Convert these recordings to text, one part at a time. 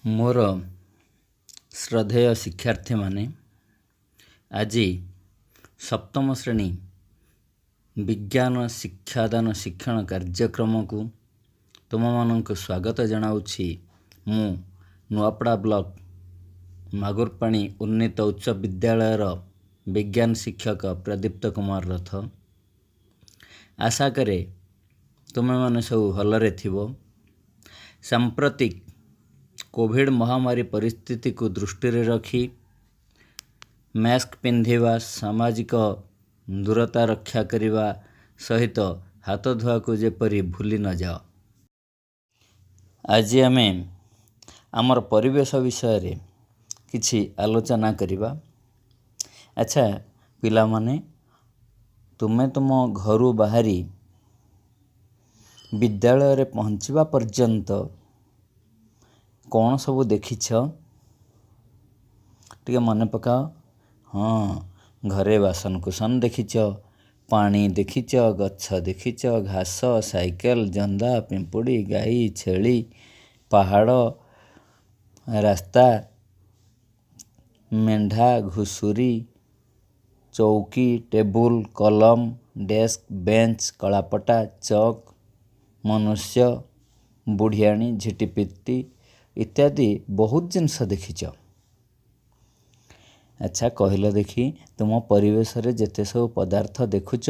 ମୋର ଶ୍ରଦ୍ଧେୟ ଶିକ୍ଷାର୍ଥୀମାନେ, ଆଜି ସପ୍ତମ ଶ୍ରେଣୀ ବିଜ୍ଞାନ ଶିକ୍ଷାଦାନ ଶିକ୍ଷଣ କାର୍ଯ୍ୟକ୍ରମକୁ ତୁମମାନଙ୍କୁ ସ୍ୱାଗତ ଜଣାଉଛି। ମୁଁ ନୂଆପଡ଼ା ବ୍ଲକ ମାଗୁରପାଣି ଉନ୍ନୀତ ଉଚ୍ଚ ବିଦ୍ୟାଳୟର ବିଜ୍ଞାନ ଶିକ୍ଷକ ପ୍ରଦୀପ୍ତ କୁମାର ରଥ। ଆଶା କରେ ତୁମେମାନେ ସବୁ ଭଲରେ ଥିବ। ସାମ୍ପ୍ରତିକ କୋଭିଡ଼ ମହାମାରୀ ପରିସ୍ଥିତିକୁ ଦୃଷ୍ଟିରେ ରଖି ମାସ୍କ ପିନ୍ଧିବା, ସାମାଜିକ ଦୂରତା ରକ୍ଷା କରିବା ସହିତ ହାତ ଧୁଆକୁ ଯେପରି ଭୁଲି ନଯାଅ। ଆଜି ଆମେ ଆମର ପରିବେଶ ବିଷୟରେ କିଛି ଆଲୋଚନା କରିବା। ଆଚ୍ଛା ପିଲାମାନେ, ତୁମେ ତୁମ ଘରୁ ବାହାରି ବିଦ୍ୟାଳୟରେ ପହଞ୍ଚିବା ପର୍ଯ୍ୟନ୍ତ କ'ଣ ସବୁ ଦେଖିଛ, ଟିକେ ମନେ ପକାଅ। ହଁ, ଘରେ ବାସନକୁସନ ଦେଖିଛ, ପାଣି ଦେଖିଛ, ଗଛ ଦେଖିଛ, ଘାସ, ସାଇକେଲ, ଜନ୍ଦା, ପିମ୍ପୁଡ଼ି, ଗାଈ, ଛେଳି, ପାହାଡ଼, ରାସ୍ତା, ମେଣ୍ଢା, ଘୁଷୁରୀ, ଚୌକି, ଟେବୁଲ, କଲମ, ଡେସ୍କ, ବେଞ୍ଚ, କଳାପଟା, ଚକ୍, ମନୁଷ୍ୟ, ବୁଢ଼ିଆଣୀ, ଝିଟିପିଟି ଇତ୍ୟାଦି ବହୁତ ଜିନିଷ ଦେଖିଛ। ଆଚ୍ଛା କହିଲ ଦେଖି, ତୁମ ପରିବେଶରେ ଯେତେ ସବୁ ପଦାର୍ଥ ଦେଖୁଛ,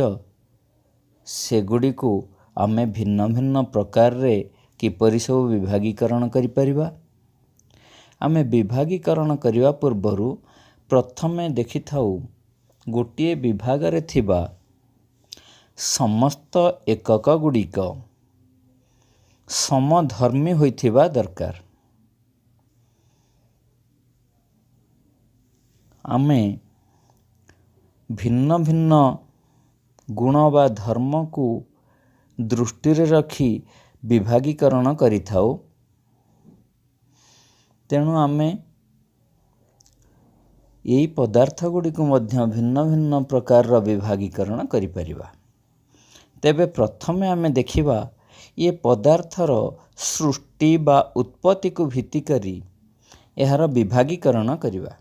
ସେଗୁଡ଼ିକୁ ଆମେ ଭିନ୍ନ ଭିନ୍ନ ପ୍ରକାରରେ କିପରି ସବୁ ବିଭାଗୀକରଣ କରିପାରିବା? ଆମେ ବିଭାଗୀକରଣ କରିବା ପୂର୍ବରୁ ପ୍ରଥମେ ଦେଖିଥାଉ, ଗୋଟିଏ ବିଭାଗରେ ଥିବା ସମସ୍ତ ଏକକ ଗୁଡ଼ିକ ସମଧର୍ମୀ ହୋଇଥିବା ଦରକାର। ଆମେ ଭିନ୍ନ ଭିନ୍ନ ଗୁଣ ବା ଧର୍ମକୁ ଦୃଷ୍ଟିରେ ରଖି ବିଭାଗୀକରଣ କରିଥାଉ। ତେଣୁ ଆମେ ଏଇ ପଦାର୍ଥ ଗୁଡ଼ିକୁ ମଧ୍ୟ ଭିନ୍ନ ଭିନ୍ନ ପ୍ରକାରର ବିଭାଗୀକରଣ କରିପାରିବା। ତେବେ ପ୍ରଥମେ ଆମେ ଦେଖିବା, ଏ ପଦାର୍ଥର ସୃଷ୍ଟି ବା ଉତ୍ପତ୍ତିକୁ ଭିତ୍ତି କରି ଏହାର ବିଭାଗୀକରଣ କରିବା।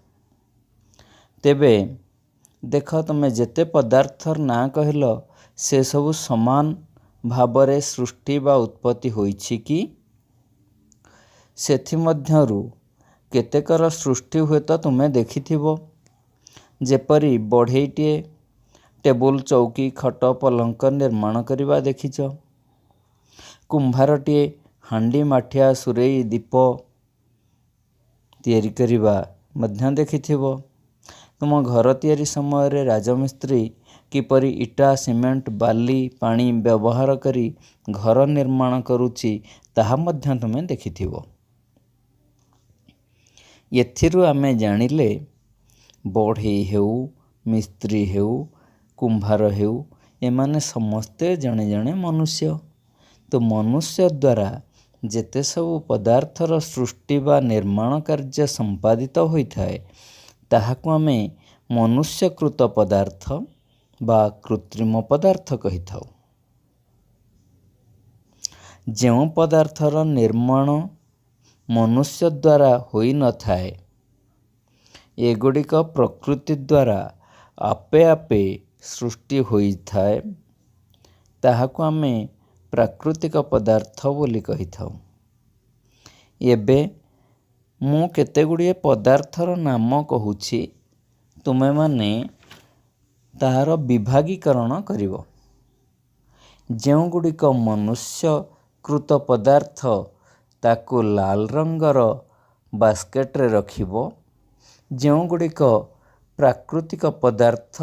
ତେବେ ଦେଖ, ତୁମେ ଯେତେ ପଦାର୍ଥର ନାଁ କହିଲ, ସେସବୁ ସମାନ ଭାବରେ ସୃଷ୍ଟି ବା ଉତ୍ପତ୍ତି ହୋଇଛି କି? ସେଥିମଧ୍ୟରୁ କେତେକର ସୃଷ୍ଟି ହୁଏତ ତୁମେ ଦେଖିଥିବ। ଯେପରି ବଢ଼େଇଟିଏ ଟେବୁଲ, ଚୌକି, ଖଟ, ପଲଙ୍କ ନିର୍ମାଣ କରିବା ଦେଖିଛ। କୁମ୍ଭାରଟିଏ ହାଣ୍ଡି, ମାଠିଆ, ସୁରେଇ, ଦୀପ ତିଆରି କରିବା ମଧ୍ୟ ଦେଖିଥିବ। ତୁମ ଘର ତିଆରି ସମୟରେ ରାଜମିସ୍ତ୍ରୀ କିପରି ଇଟା, ସିମେଣ୍ଟ, ବାଲି, ପାଣି ବ୍ୟବହାର କରି ଘର ନିର୍ମାଣ କରୁଛି, ତାହା ମଧ୍ୟ ତୁମେ ଦେଖିଥିବ। ଏଥିରୁ ଆମେ ଜାଣିଲେ, ବଢ଼େଇ ହେଉ, ମିସ୍ତ୍ରୀ ହେଉ, କୁମ୍ଭାର ହେଉ, ଏମାନେ ସମସ୍ତେ ଜଣେ ଜଣେ ମନୁଷ୍ୟ। ତ ମନୁଷ୍ୟ ଦ୍ୱାରା ଯେତେ ସବୁ ପଦାର୍ଥର ସୃଷ୍ଟି ବା ନିର୍ମାଣ କାର୍ଯ୍ୟ ସମ୍ପାଦିତ ହୋଇଥାଏ, ତାହାକୁ ଆମେ ମନୁଷ୍ୟକୃତ ପଦାର୍ଥ ବା କୃତ୍ରିମ ପଦାର୍ଥ କହିଥାଉ। ଯେଉଁ ପଦାର୍ଥର ନିର୍ମାଣ ମନୁଷ୍ୟ ଦ୍ୱାରା ହୋଇନଥାଏ, ଏଗୁଡ଼ିକ ପ୍ରକୃତି ଦ୍ୱାରା ଆପେ ଆପେ ସୃଷ୍ଟି ହୋଇଥାଏ, ତାହାକୁ ଆମେ ପ୍ରାକୃତିକ ପଦାର୍ଥ ବୋଲି କହିଥାଉ। ଏବେ ମୁଁ କେତେ ଗୁଡ଼ିଏ ପଦାର୍ଥର ନାମ କହୁଛି, ତୁମେମାନେ ତାହାର ବିଭାଗୀକରଣ କରିବ। ଯେଉଁଗୁଡ଼ିକ ମନୁଷ୍ୟକୃତ ପଦାର୍ଥ, ତାକୁ ଲାଲ ରଙ୍ଗର ବାସ୍କେଟରେ ରଖିବ। ଯେଉଁଗୁଡ଼ିକ ପ୍ରାକୃତିକ ପଦାର୍ଥ,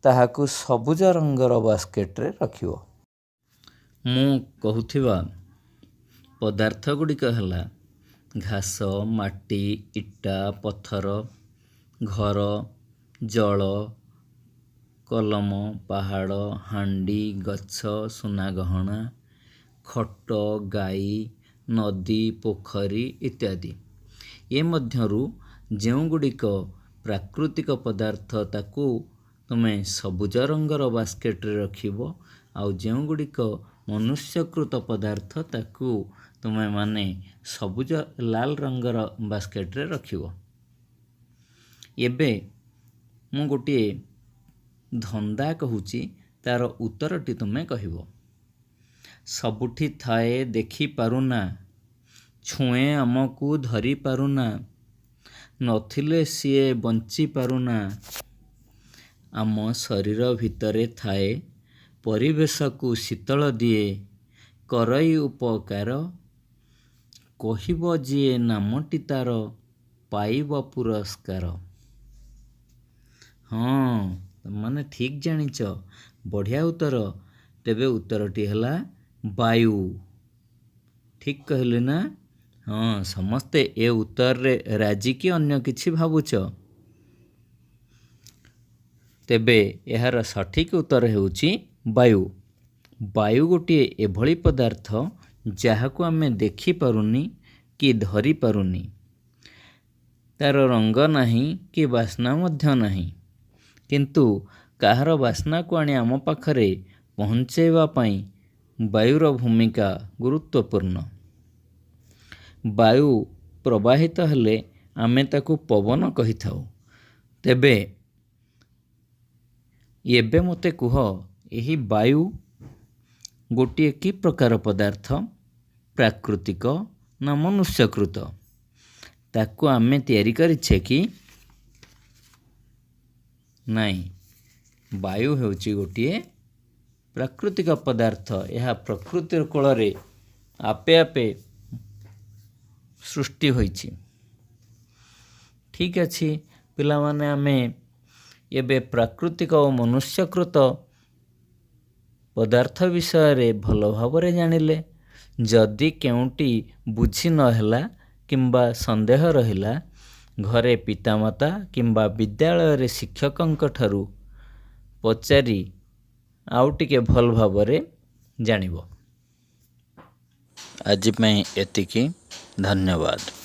ତାହାକୁ ସବୁଜ ରଙ୍ଗର ବାସ୍କେଟରେ ରଖିବ। ମୁଁ କହୁଥିବା ପଦାର୍ଥ ଗୁଡ଼ିକ ହେଲା ଘାସ, ମାଟି, ଇଟା, ପଥର, ଘର, ଜଳ, କଲମ, ପାହାଡ଼, ହାଣ୍ଡି, ଗଛ, ସୁନା ଗହଣା, ଖଟ, ଗାଈ, ନଦୀ, ପୋଖରୀ ଇତ୍ୟାଦି। ଏ ମଧ୍ୟରୁ ଯେଉଁଗୁଡ଼ିକ ପ୍ରାକୃତିକ ପଦାର୍ଥ, ତାକୁ ତୁମେ ସବୁଜ ରଙ୍ଗର ବାସ୍କେଟରେ ରଖିବ, ଆଉ ଯେଉଁଗୁଡ଼ିକ ମନୁଷ୍ୟକୃତ ପଦାର୍ଥ, ତାକୁ ତୁମେମାନେ ସବୁଜ ଲାଲ ରଙ୍ଗର ବାସ୍କେଟରେ ରଖିବ। ଏବେ ମୁଁ ଗୋଟିଏ ଧନ୍ଦା କହୁଛି, ତା'ର ଉତ୍ତରଟି ତୁମେ କହିବ। ସବୁଠି ଥାଏ, ଦେଖିପାରୁନା, ଛୁଏଁ ଆମକୁ, ଧରିପାରୁନା, ନଥିଲେ ସିଏ ବଞ୍ଚିପାରୁନା, ଆମ ଶରୀର ଭିତରେ ଥାଏ, ପରିବେଶକୁ ଶୀତଳ ଦିଏ, କରଇ ଉପକାର, କହିବ ଯିଏ ନାମଟି ତା'ର, ପାଇବ ପୁରସ୍କାର। ହଁ, ତୁମେମାନେ ଠିକ୍ ଜାଣିଛ। ବଢ଼ିଆ ଉତ୍ତର। ତେବେ ଉତ୍ତରଟି ହେଲା ବାୟୁ। ଠିକ୍ କହିଲି ନା? ହଁ, ସମସ୍ତେ ଏ ଉତ୍ତରରେ ରାଜି କି ଅନ୍ୟ କିଛି ଭାବୁଛ? ତେବେ ଏହାର ସଠିକ୍ ଉତ୍ତର ହେଉଛି ବାୟୁ। ବାୟୁ ଗୋଟିଏ ଏଭଳି ପଦାର୍ଥ ଯାହାକୁ ଆମେ ଦେଖିପାରୁନି କି ଧରିପାରୁନି। ତା'ର ରଙ୍ଗ ନାହିଁ କି ବାସ୍ନା ମଧ୍ୟ ନାହିଁ, କିନ୍ତୁ କାହାର ବାସ୍ନାକୁ ଆଣି ଆମ ପାଖରେ ପହଞ୍ଚାଇବା ପାଇଁ ବାୟୁର ଭୂମିକା ଗୁରୁତ୍ୱପୂର୍ଣ୍ଣ। ବାୟୁ ପ୍ରବାହିତ ହେଲେ ଆମେ ତାକୁ ପବନ କହିଥାଉ। ତେବେ ଏବେ ମୋତେ କୁହ, ଏହି ବାୟୁ ଗୋଟିଏ କି ପ୍ରକାର ପଦାର୍ଥ, ପ୍ରାକୃତିକ ନା ମନୁଷ୍ୟକୃତ? ତାକୁ ଆମେ ତିଆରି କରିଛେ କି ନାଇଁ? ବାୟୁ ହେଉଛି ଗୋଟିଏ ପ୍ରାକୃତିକ ପଦାର୍ଥ। ଏହା ପ୍ରକୃତିର କୋଳରେ ଆପେ ଆପେ ସୃଷ୍ଟି ହୋଇଛି। ଠିକ୍ ଅଛି ପିଲାମାନେ, ଆମେ ଏବେ ପ୍ରାକୃତିକ ଓ ମନୁଷ୍ୟକୃତ ପଦାର୍ଥ ବିଷୟରେ ଭଲ ଭାବରେ ଜାଣିଲେ। ଯଦି କେଉଁଟି ବୁଝି ନହେଲା କିମ୍ବା ସନ୍ଦେହ ରହିଲା, ଘରେ ପିତାମାତା କିମ୍ବା ବିଦ୍ୟାଳୟରେ ଶିକ୍ଷକଙ୍କ ଠାରୁ ପଚାରି ଆଉ ଟିକେ ଭଲ ଭାବରେ ଜାଣିବ। ଆଜି ପାଇଁ ଏତିକି, ଧନ୍ୟବାଦ।